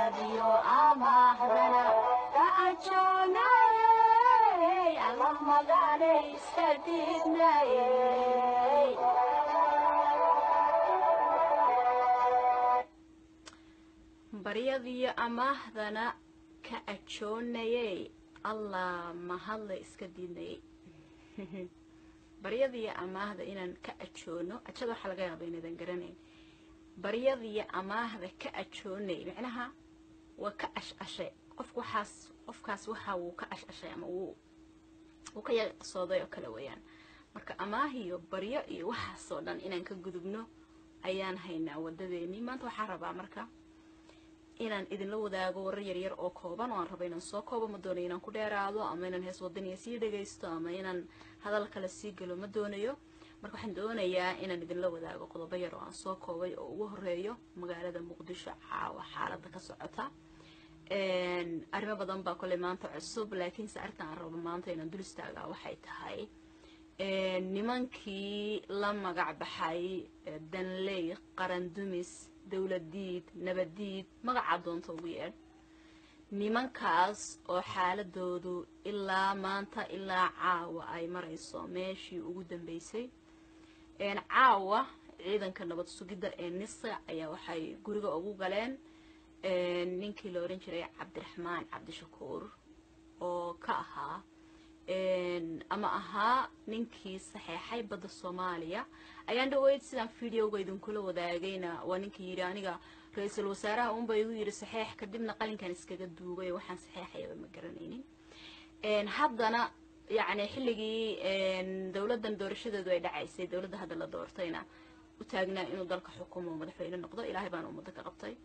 Baryadiyo amaahdana ka ajoonayey, Allah magane iska diidnayey. Baryadiyo amaahdana ka ajoonayey, Allah mahadle iska diidnayey. Baryadiyo amaahda inaan ka ajoono, ajada waxaa laga yaaba inaydan garanayn. Baryadiyo amaahda ka ajoonay macnaha waa ka ash-ashay qofku, waxaas qofkaas waxa wuu ka ash-ashay ama wuu ka yaqsooday oo kale weeyaan. Marka amaah iyo baryo iyo waxaasoo dhan inaan ka gudubno ayaan haynaa wadadeenii. Maanta waxaan rabaa marka inaan idinla wadaago warar yaryar oo kooban oo aan rabo inaan soo koobo. Ma doonayo inaan ku dheeraado ama inaan hees wadaniya sii dhagaysto ama inaan hadal kale sii galo, ma doonayo. Marka waxaan doonayaa inaan idinla wadaago qodobo yar oo aan soo koobay, oo ugu horeeyo magaalada Muqdisho caawa xaaladda ka socota. Arrimo badan baa koley maanta cusub, laakiinse arrinta aan rabo maanta inaan dul istaagaa waxay tahay nimankii la magac baxay danley, qarandumis, dowladiid, nabadiid, magacaa doonta ugu yeedh, nimankaas oo xaaladoodu ilaa maanta ilaa caawa ay marayso meeshii ugu dambeysay. Caawa ciidanka nabad sugidda ee NISA ayaa waxay guriga ugu galeen ninkii la oran jiray Cabdiraxmaan Cabdishakuur, oo ka ahaa ama ahaa ninkii saxeexay badda Soomaaliya. Ayaan dhaweyd sidaan videoga idinkula wadaagayna, waa ninkii yidhi aniga ra-iisul wasaaraha unba igu yidhi saxeex, kadibna qalinkan iskaga duugay, waxaan saxeexayaba ma garanaynin. Haddana yacni xilligii dowladdan doorashadeedu ay dhacaysay, dowladda hadda la doortayna u taagnaa inuu dalka xukumo, madaxweyne noqdo, Ilaahay baana ummadda ka qabtay.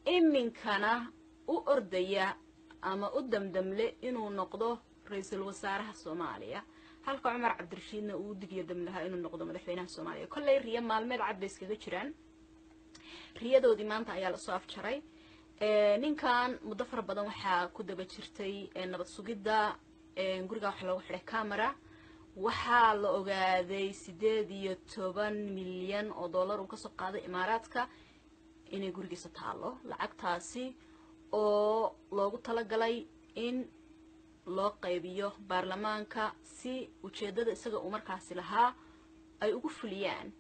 Iminkana u ordaya ama u damdamle inuu noqdo ra-iisul wasaaraha Soomaaliya, halka Cumar Cabdirashiidna uu digiyo dam lahaa inuu noqdo madaxweynaha Soomaaliya. Kolley riyo maalmeed cad bay iskaga jiraan, riyadoodii maanta ayaa lasoo afjaray. Ninkan muddo fara badan waxaa ku daba jirtay nabad sugidda. Guriga waxaa loogu xidhay camera. Waxaa la ogaaday 18 milyan oo dollar uu kasoo qaaday Imaaraadka inay gurigiisa taalo, lacagtaasi oo loogu talagalay in loo qaybiyo baarlamaanka si ujeeddada isaga uu markaasi lahaa ay ugu fuliyaan.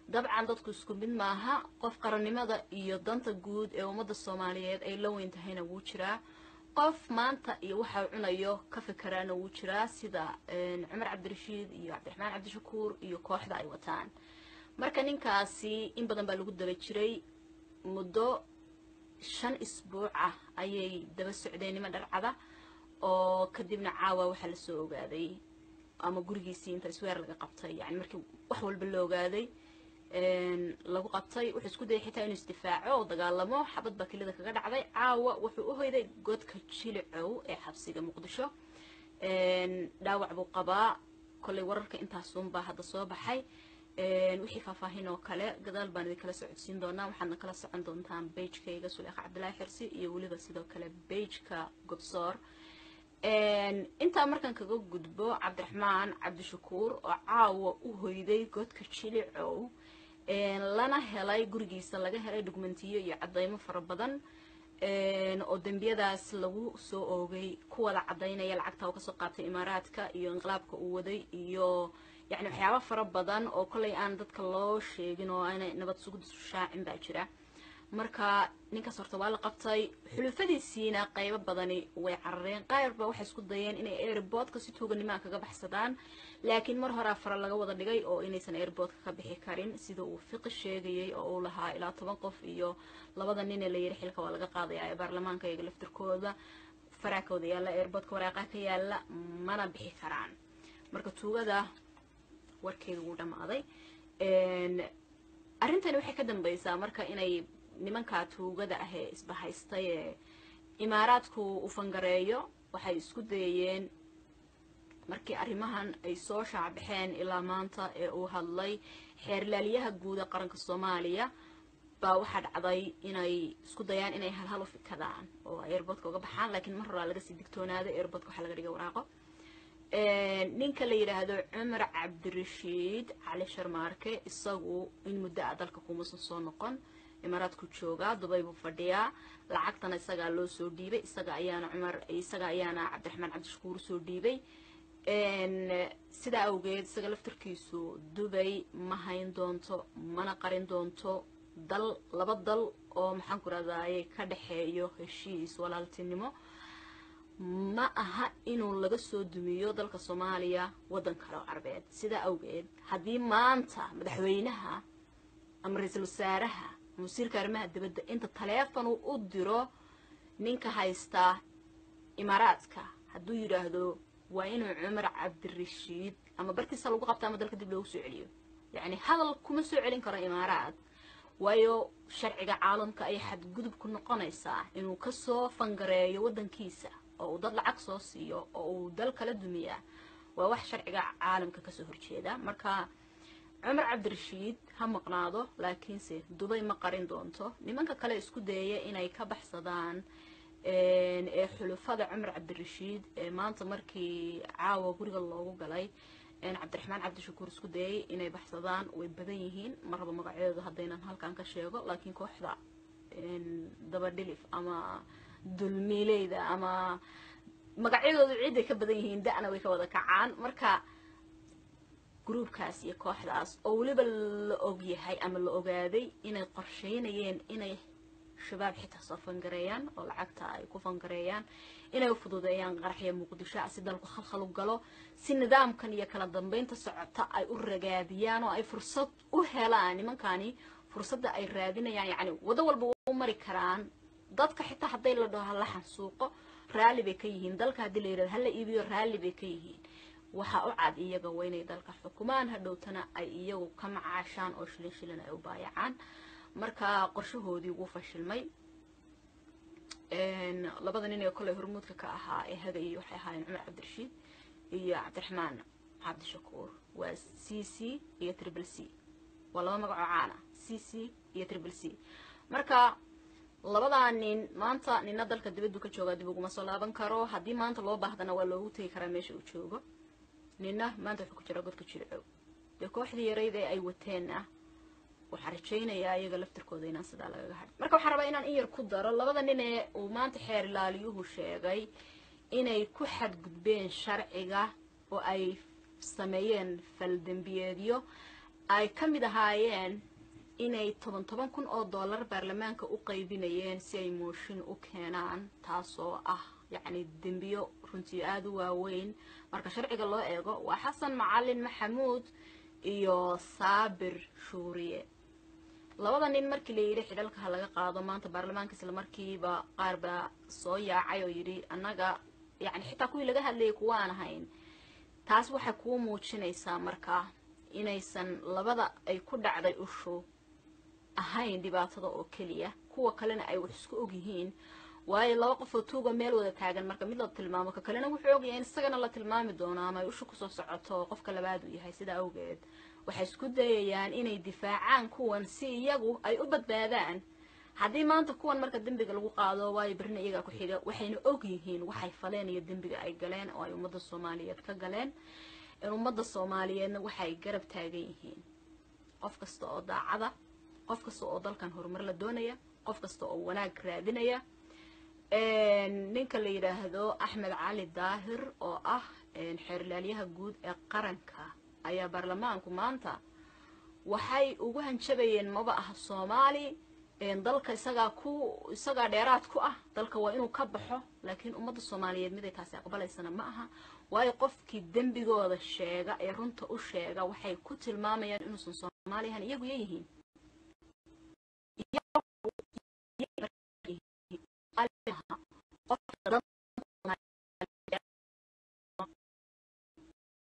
Dabcan dadku isku mid maaha, qof qarannimada iyo danta guud ee ummadda Soomaaliyeed ay la weyn tahayna wuu jiraa, qof maanta iyo waxa uu cunayo ka fikeraana wuu jiraa, sida Cumar Cabdirashiid iyo Cabdiraxmaan Cabdishakuur iyo kooxda ay wataan. Marka ninkaasi in badan baa lagu daba jiray, muddo 5 isbuuc ah ayay daba socdeen niman dharcada oo kadibna caawa waxaa lasoo ogaaday ama gurigiisii inta isweer laga qabtay, yani markii wax walba la ogaaday lagu qabtay. Wuxuu isku dayay xitaa inuu isdifaaco oo dagaalamo, xabad baa kelida kaga dhacday. Caawa wuxuu u hoyday godka Jilicow ee xabsiga Muqdisho, dhaawac buu qabaa. Kollay wararka intaasunbaa hadda soo baxay, wixii faahfaahin oo kale gadaal baan idin kala socodsiin doonaa. Waxaadna kala socon doontaan pagekayga Suleekha Cabdilaahi Xirsi iyo weliba sidoo kale pageka Gobsoor. Intaa markaan kaga gudbo Cabdiraxmaan Cabdishakuur oo caawa u hoyday godka Jilicow, lana helay gurigiisa laga helay dhugmantiyo iyo caddaymo fara badan oo dembiyadaas lagu soo oogay ku wada caddaynaya, lacagta uu kasoo qaatay Imaaraadka iyo inqilaabka uu waday iyo yacni waxyaaba fara badan oo kollay aan dadka loo sheegin oo aanay nabad sugiddu shaacin baa jira. Marka ninkaas horta waa la qabtay, xulufadiisiina qaybo badani way carareen, qaar ba waxay isku dayeen inay airportka si tuuganimaa kaga baxsadaan, laakiin mar horaa fara laga wada dhigay oo inaysan airportka ka bixi karin, sida uu Fiqi sheegayay oo uu lahaa ilaa 10 qof iyo labada nin ee la yiri xilka waa laga qaadaya ee baarlamaanka iyaga laftirkooda faraakooda yaalla airportka, waraaqaha ka yaalla, mana bixi karaan. Marka tuugada warkeeda wuu dhammaaday. Arrintani waxay ka dambaysaa marka inay nimanka tuugada ah ee isbahaystay ee Imaaraadku u fangareeyo waxay isku dayayeen markii arrimahan ay soo shaacbaxeen ilaa maanta ee uu hadlay xeerlaaliyaha guud ee qaranka Soomaaliya, baa waxaa dhacday inay isku dayaan inay halhal u fikadaan oo ay airportka uga baxaan, laakiin mar horaa laga sii digtoonaaday. Airportka waxaa laga dhigay waraaqo. Ninka la yidhaahdo Cumar Cabdirashiid Cali Sharmaarke isagu in muddo ah dalka kumuusan soo noqon. Imaaraadku joogaa, Dubay buu fadhiyaa. Lacagtana isagaa loo soo dhiibay, isaga ayaana Cumar, isaga ayaana Cabdiraxmaan Cabdishakuur soo dhiibay. Sidaa awgeed isaga laftarkiisu Dubay ma hayn doonto, mana qarin doonto dal, laba dal oo, maxaan ku rahdaye, ka dhexeeyo heshiis walaaltinimo. Ma aha inuu laga soo dumiyo dalka Soomaaliya waddan kale oo Carbeed. Sidaa awgeed haddii maanta madaxweynaha ama ra-iisul wasaaraha ama wasiirka arrimaha dibadda inta taleefon uu u diro ninka haystaa Imaaraadka, hadduu yidhaahdo waa inuu Cumar Cabdirashiid ama bartiisa lagu qabta ama dalka dib loogu soo celiyo, yacni hadal kuma soo celin karo Imaaraad, waayo sharciga caalamka ayay xadgudub ku noqonaysaa inuu kasoo fangareeyo waddankiisa oo uu dad lacag soo siiyo oo uu dal kala dumiyaa. Waa wax sharciga caalamka kasoo horjeeda. Marka Cumar Cabdirashiid ha maqnaado, laakiinse Dubay ma qarin doonto. Nimanka kale isku dayaya inay ka baxsadaan ee xulufada Cumar Cabdirashiid ee maanta markii caawa guriga loogu galay Cabdiraxmaan Cabdishakuur isku dayay inay baxsadaan way badan yihiin. Ma rabo magacyadooda haddaynan halkan ka sheego, laakiin kooxda dabadhilif ama dulmiileyda ama magacyadoodu ciiday ka badan yihiin, da-na way ka wada kacaan. Marka gruubkaas iyo kooxdaas oo weliba la ogyahay ama la ogaaday inay qorsheynayeen inay Shabaab xitaa soo fangareeyaan oo lacagta ay ku fangareeyaan, inay u fududeeyaan qaraxya Muqdisho si dalku khalkhal u galo, si nidaamkan iyo kala dambeynta socota ay u ragaadiyaan oo ay fursad u helaan. Nimankani fursadda ay raadinayaan, yacni waddo walba u mari karaan. Dadka xitaa hadday la dhaho hala xansuuqo, raalli bay ka yihiin. Dalka haddii la yidhahdo hala iibiyo, raalli bay ka yihiin. Waxaa u cad iyaga waa inay dalka xukumaan, hadhowtana ay iyagu ka macaashaan oo shilin shilin ay u baayacaan. Marka qorshahoodii wuu fashilmay. Labada nin ee kolley hormuudka ka ahaa ee hagayay waxay ahaayeen Cumar Cabdirashiid iyo Cabdiraxmaan Cabdishakuur. Waa C C iyo Triple C, waa laba magacoo caana, C C iyo Triple C. Marka labadaa nin maanta nina dalka dibaddu ka joogaa, dib uguma soo laaban karo. Haddii maanta loo baahdana waa loogu tegi karaa meesha uu joogo. Nina maanta wuxuu ku jiraa godka Jilcow. Dee kooxdii yarayd ee ay wateenna waxaan rajaynayaa iyaga laftirkooda inaan sidaa lagaga hadhin. Marka waxaan rabaa inaan in yar ku daro labada nin ee uu maanta xeer ilaaliyuhu sheegay inay ku xadgudbeen sharciga oo ay sameeyeen faldembiyeedyo ay ka mid ahaayeen inay 10 10 kun oo dollar baarlamaanka u qaybinayeen si ay mooshin u keenaan, taasoo ah yacni dembiyo runtii aada u waaweyn marka sharciga loo eego, waa Xasan Macalin Maxamuud iyo Saabir Shuuriye. Labada nin markii la yidhi xidhalka ha laga qaado maanta baarlamaanka, isla markiiba qaar baa soo yaacay oo yidhi annaga, yacni xitaa kuwii laga hadlayay kuwa aan ahayn. Taas waxay kuu muujinaysaa markaa inaysan labada ay ku dhacday ushu ahayn dhibaatada oo keliya, kuwa kalena ay wax isku ogyihiin. Waayo laba qof oo tuuga meel wada taagan, marka mid la tilmaamo, ka kalena wuxuu ogyahay in isagana la tilmaami doono ama ay ushu kusoo socoto oo qofka labaad uu yahay. Sidaa awgeed waxay isku dayayaan inay difaacaan kuwan si iyagu ay u badbaadaan haddii maanta kuwan marka dembiga lagu qaado, waayo berrina iyagaa ku xiga. Waxayna og yihiin waxay faleen iyo dembiga ay galeen oo ay ummadda Soomaaliyeed ka galeen. Ummadda Soomaaliyeedna waxay garab taagan yihiin qof kasta oo daacada, qof kasta oo dalkan horumar la doonaya, qof kasta oo wanaag raadinaya. Ninka la yidhaahdo Axmed Cali Daahir oo ah xeerlaalyaha guud ee qaranka ayaa baarlamaanku maanta waxay ugu hanjabayeen maba aha Soomaali, dalka isagaa ku isagaa dheeraad ku ah, dalka waa inuu ka baxo. Laakiin ummadda Soomaaliyeed miday taasi aqbalaysana ma aha, waayo qofkii dembigooda sheega ee runta u sheega waxay ku tilmaamayaan inuusan Soomaali ahan, iyagu yayihiin.